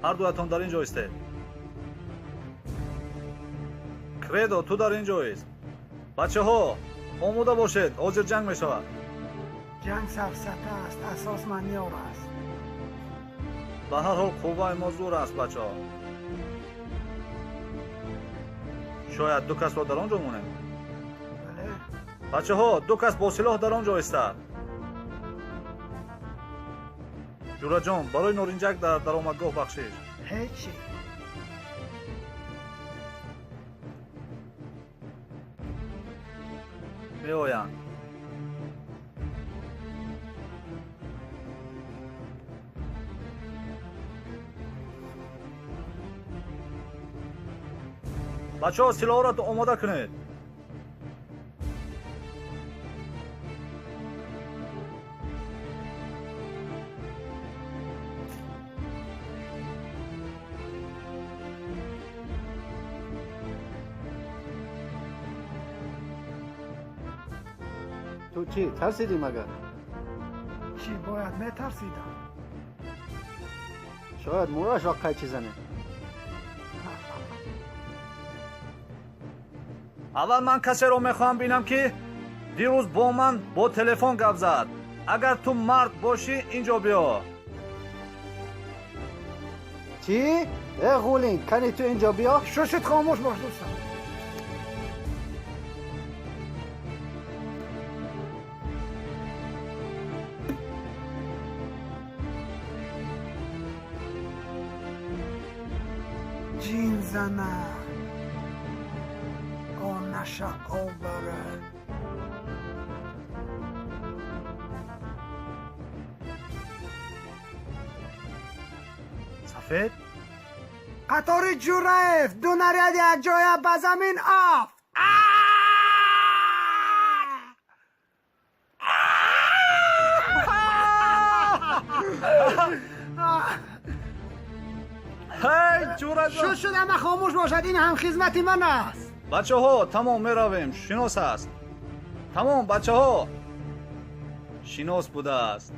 Ҳар дуятон дар ин ҷо истед. Кредо, ту дар ин ҷо ист. Бачаҳо, омода бошед, ҳозир ҷанг мешавад. Ҷанг сафсата аст, асос манёр аст. Ба ҳар ҳол қувваи мо зур аст, бачаҳо. Шояд ду касро дар он ҷо монем? Бале. Бачаҳо, ду кас бо силоҳ дар он ҷо истад. Ҷураҷон, барои норинҷак дар даромадгоҳ бахшиш. Ҳечи. Меоянд. Бачаҳо, силоҳро омода кунед. Ту чӣ, тарсидӣ магар? Чӣ бояд метарсидам? Шояд мурашро қайчӣ занем. Аввал ман касеро мехоҳам бинам, ки дирӯз бо ман бо телефон гап зад. Агар ту мард бошӣ, ин ҷо биё. Чӣ? Э ғулин, кани ту ин ҷо биё? Шушит, хомӯш бош, дӯстам. Ҷин зана наша овара. Сафед? Қатори Ҷураев ду наряд якҷоя ба замин афт. Ҳей, Ҷураҷон! Шуд, шуд, ҳама хомӯш бошад, ин ҳам хизмати ман аст. Бачаҳо, тамом, меравем. Шинос аст. Тамом, бачаҳо. Шинос будааст.